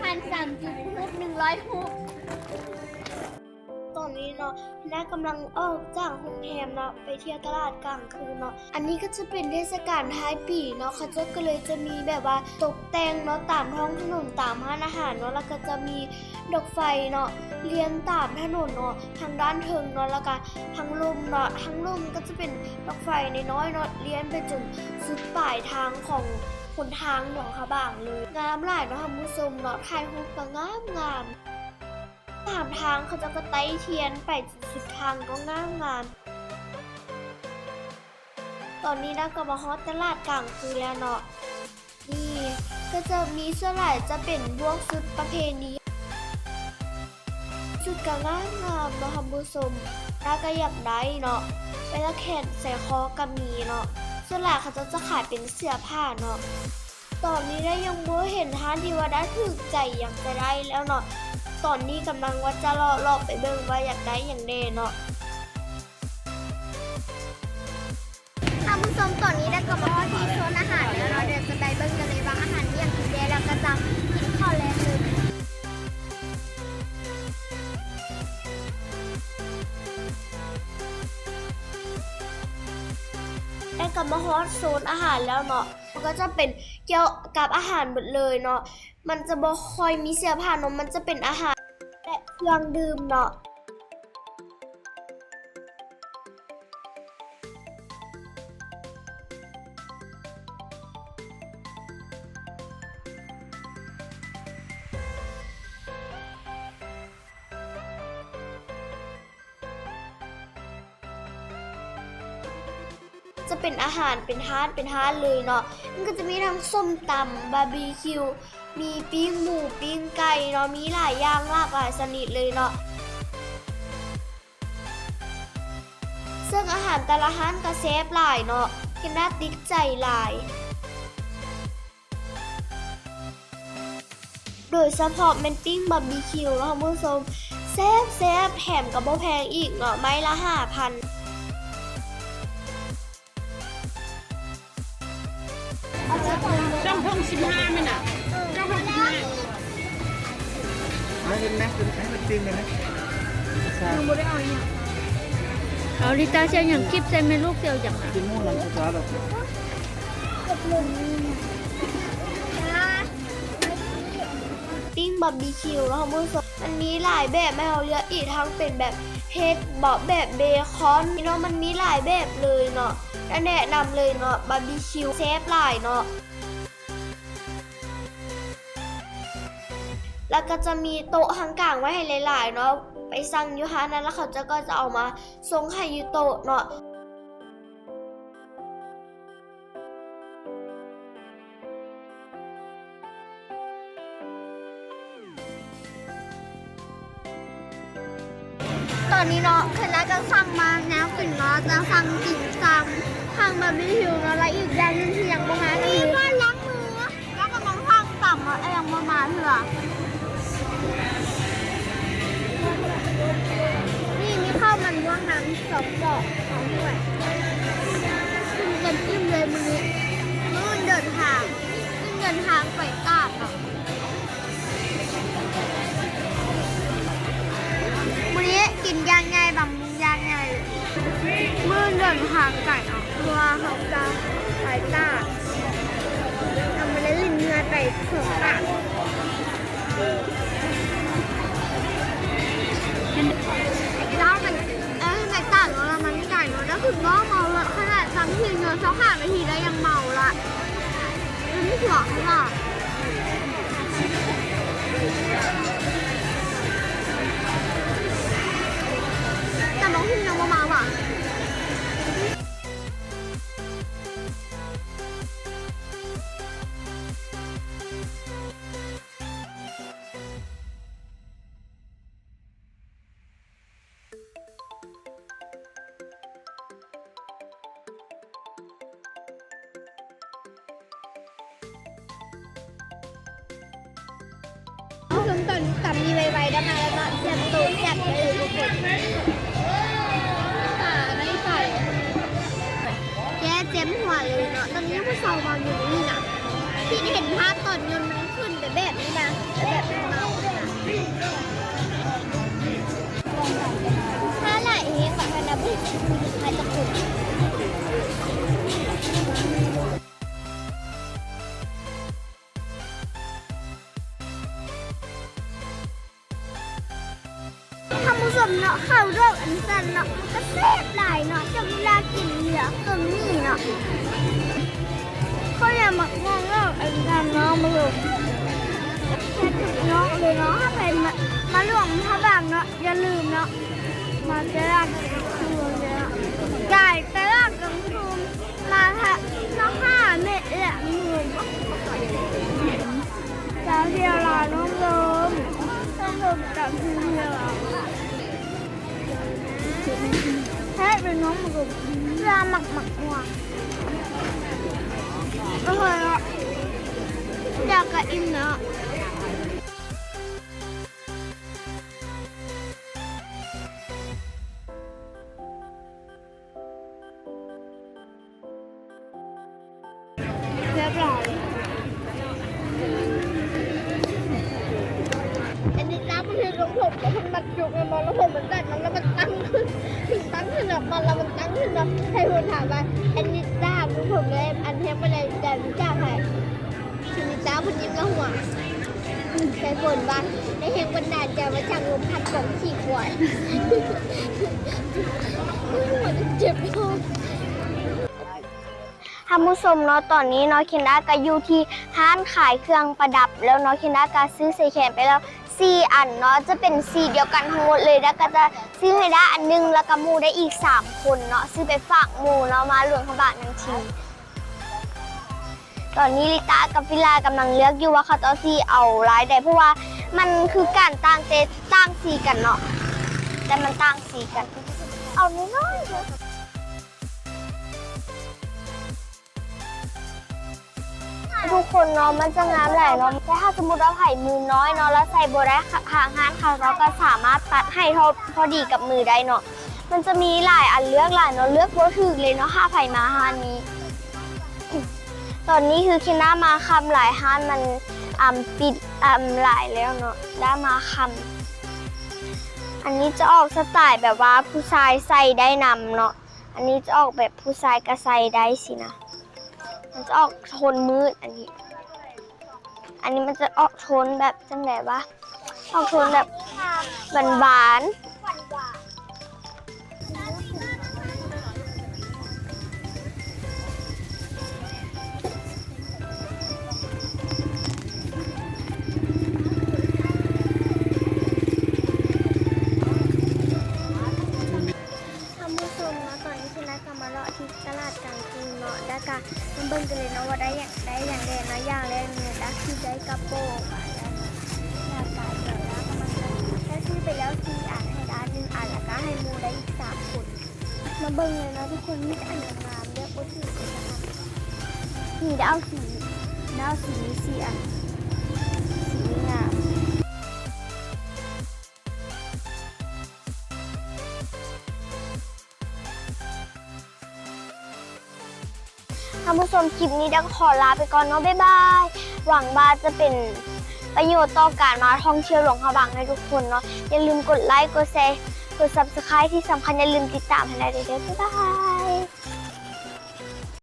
ອັນສາມສິບຮູບ ໜຶ່ງຮ້ອຍຮູບ. ຕອນນີ້ເນາະ ນາກຳລັງອອກຈາກໂຮງແຮມເນາະ ໄປທ່ຽວຕະຫຼາດກາງຄືນເນາະ. ອັນນີ້ກໍຈະເປັນເທດສະການທ້າຍປີເນາະ ເຂົາເຈົ້າກໍເລີຍຈະມີແບບວ່າຕົກແຕ່ງເນາະ ຕາມທ້ອງຖະໜົນ ຕາມຮ້ານອາຫານເນາະ ແລ້ວກໍຈະມີດອກໄຟເນາະ ລຽນຕາມຖະໜົນເນາະ ທາງດ້ານເທິງເນາະ ແລ້ວກໍທາງລຸ່ມເນາະ. ທາງລຸ່ມກໍຈະເປັນດອກໄຟນ້ອຍໆເນາະ ລຽນໄປຈົນສຸດປາຍທາງຂອງຫົນທາງຫຼວງພະບາງເລີຍ. ງາມຫຼາຍເນາະທ່ານຜູ້ຊົມເນາະ ຖ່າຍຮູບກໍງາມໆ. ຕາມທາງເຂົາເຈົ້າກໍໄຕ້ທຽນໄປຈົນສຸດທາງ ກໍງາມໆ. ຕອນນີ້ນາກໍມາຮອດຕະຫຼາດກາງຄືນແລ້ວເນາະ. ນີ້ກໍຈະມີ ສ່ວນຫຼາຍຈະເປັນພວກຊຸດປະເພນີ ຊຸດກໍງາມໆເນາະທ່ານຜູ້ຊົມ ນາກໍຢາກໄດ້ເນາະ ໄປລັດແຂນໃສ່ຄໍກໍມີເນາະ. ສ່ວນຫຼາຍເຂົາເຈົ້າຈະຂາຍເປັນເສື້ອຜ້າເນາະ. ຕອນນີ້ນາຍັງບໍ່ເຫັນຮ້ານທີ່ວ່ານາຖືກໃຈ ຢາກຈະໄດ້ແລ້ວເນາະ. ຕອນນີ້ກຳລັງວ່າຈະເລາະໆໄປເບິ່ງວ່າຢາກໄດ້ຫຍັງແດ່ເນາະ. ທ່ານຜູ້ຊົມ ຕອນນີ້ນາກໍມາຮອດທີ່ໂຊນອາຫານແລ້ວເນາະ. ດຽວຈະໄປເບິ່ງກັນເລີຍວ່າອາຫານມີຫຍັງກິນແດ່ ແລ້ວກໍຈະກິນເຂົ້າແລງເລີຍ. ແລ້ວກໍມາຮອດໂຊນອາຫານແລ້ວເນາະ. ມັນກໍຈະເປັນກ່ຽວກັບອາຫານໝົດເລີຍເນາະ. ມັນຈະບໍ່ຄ່ອຍມີເສື້ອຜ້າເນາະ, ມັນຈະເປັນອາຫານ ແລະ ເຄື່ອງດື່ມເນາະ. ຈະເປັນອາຫານເປັນຮ້ານເປັນຮ້ານເລີຍເນາະ. ມັນກໍຈະມີທັງສົ້ມຕຳ, ບາບີຄິວ, ມີປີ້ງໝູ, ປີ້ງໄກ່ເນາະ, ມີຫຼາຍຢ່າງຫຼາກຫຼາຍຊະນິດເລີຍເນາະ. ເຊິ່ງອາຫານແຕ່ລະຮ້ານກໍແຊບຫຼາຍເນາະ, ເຮັດໜ້າຕິດໃຈຫຼາຍ. ໂດຍສະເພາະແມ່ນປີ້ງບາບີຄິວເນາະທ່ານຜູ້ຊົມ, ແຊບໆ ແຖມກໍບໍ່ແພງອີກເນາະ, ໄມ້ລະຫ້າພັນ. ຈ້ອງເພິ່ງສິບຫ້າແມ່ນນະ, ຈ້ອງເພິ່ງສິບຫ້າ. ມາເຫັນແມ່ ເປັນໃຜເປັນປີ້ງແມ່ນນະ. ຍັງບໍ່ໄດ້ເອົາອີ່ຫຍັງ. ເອົາລິຕາ ຊິເອົາຫຍັງ? ຄລິບໃສ່ແມ່ລູກ ຊິເອົາຫຍັງນະ? ກິນໝູນຳສະຕາດອກ. ປີ້ງບາບີຄິວເນາະທ່ານຜູ້ຊົມ, ມັນມີຫຼາຍແບບໃຫ້ເຮົາເລືອກ, ອີກທັງເປັນແບບເຜັດເບາະ, ແບບເບຄອນເນາະ, ມັນມີຫຼາຍແບບເລີຍເນາະ. ແນະນຳເລີຍເນາະ, ບາບີຄິວແຊບຫຼາຍເນາະ. ແລ້ວກໍຈະມີໂຕະທາງກາງໄວ້ໃຫ້ຫຼາຍໆເນາະ, ໄປສັ່ງຢູ່ຮ້ານນັ້ນ ແລ້ວເຂົາເຈົ້າກໍຈະເອົາມາສົ່ງໃຫ້ຢູ່ໂຕະເນາະ. ຕອນນີ້ເນາະ ເຄີຍລາກໍສັ່ງມາແນວກິນເນາະ, ຈະສັ່ງຕິ່ມຊຳ, ສັ່ງບາບີຄິວເນາະ, ແລ້ວອີກຢ່າງໜຶ່ງທີ່ຍັງບໍ່ມາກໍຄື ແລ້ວກໍມາສັ່ງຕຳເນາະ, ແຕ່ຍັງບໍ່ມາເທື່ອ. ນີ້ມີເຂົ້າມັນມ່ວງນຳສອງຈອກ ສອງຖ້ວຍ. ກິນຈົນອີ່ມເລີຍມື້ນີ້. ມື້ອື່ນເດີນທາງ, ມື້ອື່ນເດີນທາງໄປຕາດເນາະ. ມື້ນີ້ກິນຢ່າງໃຫຍ່, ບາງ ຢ່າງໃຫຍ່. ມື້ເດີນທາງໄກເນາະ, ເພາະວ່າເຮົາຈະໄປຕາດ, ເຮົາບໍ່ໄດ້ຫຼິ້ນເຮືອໄປເຖິງຕາດ. ເຈົ້າໄປ ເອີ ໄປຕາດເນາະ, ແລ້ວມັນໄກເນາະ, ແລ້ວຄືເມົາເລີຍ, ຂະໜາດສັ່ງທີ່ເນາະ ຊາວຫ້ານາທີແລ້ວຍັງເມົາລະ. ມັນຫວານວ່າ ແຕ່ບັກຫຸ່ງຍັງບໍ່ມາຫວາ. ເຊິ່ງຕອນຕຳນີ້ໄວໆ ໄດ້ມາແລ້ວເນາະ, ແຊບໂຕແຊບເລີຍທຸກຄົນ. ປາໄດ້ໄປ ແກ້ເຈັບຫົວເລີຍເນາະ. ຕອນນີ້ຍັງບໍ່ເຊົາເວົ້າຢູ່ນີ້ນະ, ທີ່ເຫັນພາບຕອນຍົນມັນຂຶ້ນແບ ແບບນີ້ນະ ແບບເມົານະ ຖ້າຫຼາຍແຮງບັກຫັ້ນນະ ບໍ່ເຫັນໃຜຈັກຄົນ. ທ່ານຜູ້ຊົມເນາະ ເຂົ້າດອກອັນຊັ້ນເນາະ ກະແຊບຫຼາຍເນາະ ຈັກເວລາກິນເຫຼືອເຄິ່ງນີ້ເນາະ. ຂ້ອຍຢາກໝາກມ່ວງດອກອັນຊັ້ນເນາະ ມາເບິ່ງ ແຊບສຸດຍອດເລີຍເນາະ. ຖ້າໃຜມາ ມາຫຼວງພະບາງເນາະ ຢ່າລືມເນາະ ມາຕະຫຼາດກາງຄືນເດີ ກາຍຕະຫຼາດກາງຄືນ. ມາທະ ມາຫາແມ່ແຫຼະ ເມືອງ ສາວດຽວລາວນ້ອງເລີມ ນ້ອງເລີມຕາມຊື່ເມືອງ ແທ້ເປັນນ້ອງເລີມ ເພື່ອໝາກໝາກມ່ວງ. ໂອ້ໂຫ ດຽວກະອີ່ມເນາະ. ຮຽບຮ້ອຍ ອັນນີ້ຕາເພິ່ນເຮັດລົງຜົມ ແລ້ວເພິ່ນມັດຈຸກແມ່ນບໍ່ ແລ້ວຜົມມັນຕັດມາ ແລ້ວມັນຕັ້ງຂຶ້ນ ຕັ້ງຂຶ້ນອອກມາ ແລ້ວມັນຕັ້ງຂຶ້ນມາ ໃຫ້ເພິ່ນຖາມວ່າ ອັນນີ້ຕາເປັນຜົມແລ້ວ ອັນແຮງປານໃດ ແຕ່ມັນຈາກໃຜ? ຄືນິຕາເພິ່ນຍິ້ມລະຫົວ ໃສ່ຝົນວ່າ ໄດ້ແຮງບັນດານໃຈມາຈາກລົມພັດຂອງຂີ້ຄວາຍ ຫົວຈະເຈັບ. ທ່ານຜູ້ຊົມເນາະ ຕອນນີ້ເນາະ ເຄນດາກະຢູ່ທີ່ຮ້ານຂາຍເຄື່ອງປະດັບແລ້ວເນາະ. ເຄນດາກະຊື້ສາຍແຂນໄປແລ້ວສີ່ອັນເນາະ ຈະເປັນສີດຽວກັນທັງໝົດເລີຍ ແລ້ວກະຈະຊື້ໃຫ້ດ້າອັນໜຶ່ງ ແລ້ວກະໝູ່ໄດ້ອີກສາມຄົນເນາະ ຊື້ໄປຝາກໝູ່ເນາະ ມາຫຼວງພະບາງທັງທີ. ຕອນນີ້ລິຕາກັບວິລາກຳລັງເລືອກຢູ່ວ່າເຂົາເຈົ້າຊິເອົາລາຍໃດ ເພາະວ່າມັນຄືກັນ ຕ່າງແຕ່ຕ່າງສີກັນເນາະ ແຕ່ມັນຕ່າງສີກັນ ເອົານ້ອຍໆເດີ ທຸກຄົນເນາະ ມັນຈະງາມຫຼາຍເນາະ. ແຕ່ຖ້າສົມມຸດວ່າໃຜມືນ້ອຍເນາະ ແລ້ວໃສ່ບໍ່ໄດ້ ທາງຮ້ານເຂົາເຈົ້າກະສາມາດຕັດໃຫ້ເທົ່າ ພໍດີກັບມືໄດ້ເນາະ. ມັນຈະມີຫຼາຍອັນເລືອກຫຼາຍເນາະ ເລືອກບໍ່ຖືກເລີຍເນາະ ຖ້າໃຜມາຮ້ານນີ້. ຕອນນີ້ຄືເຄນດາມາຄ່ຳຫຼາຍ ຮ້ານມັນ ອຳ ປິດ ອຳ ຫຼາຍແລ້ວເນາະ ດາມາຄ່ຳ. ອັນນີ້ຈະອອກສະໄຕແບບວ່າຜູ້ຊາຍໃສ່ໄດ້ນຳເນາະ ອັນນີ້ຈະອອກແບບຜູ້ຊາຍກະໃສ່ໄດ້ຊີ້ນະ ມັນຈະອອກໂທນມືດ ອັນນີ້ ອັນນີ້ມັນຈະອອກໂທນແບບຈັ່ງໃດວະ ອອກໂທນແບບຫວານໆ. ທ່ານຜູ້ຊົມເນາະ ຕອນນີ້ເຄນດາກະມາເລາະທີ່ຕະຫຼາດກາງຄືນເນາະ ແລ້ວກະມາເບິ່ງກັນເລີຍເນາະວ່າໄດ້ຫຍັງ ໄດ້ຫຍັງແດ່ເນາະ. ຢ່າງແລກເນາະ ດາຄືໄດ້ກະໂປງມາແລ້ວເນາະ ແລ້ວກະດຽວດາກະມາ ດາຊື້ໄປແລ້ວສີ່ອັນ ໃຫ້ດາໜຶ່ງອັນ ແລ້ວກະໃຫ້ໝູ່ໄດ້ອີກສາມຄົນ. ມາເບິ່ງເລີຍເນາະທຸກຄົນ ມີແຕ່ອັນງາມໆ ເລືອກບໍ່ຖືກເລີຍ ນີ້ດາເອົາສີ ດາເອົາສີນີ້ສີ່ອັນ ສີນີ້ງາມ. ທ່ານຜູ້ຊົມ ຄລິບນີ້ດາກະຂໍລາໄປກ່ອນເນາະ ບາຍບາຍ. ຫວັງວ່າຈະເປັນປະໂຫຍດຕໍ່ການມາທ່ອງທ່ຽວຫຼວງພະບາງໃຫ້ທຸກຄົນເນາະ. ຢ່າລືມກົດໄລ ກົດແຊ ກົດ Subscribe ທີ່ສຳຄັນຢ່າລືມຕິດຕາມໃຫ້ໄດ້ເດີ ບາຍບາຍ.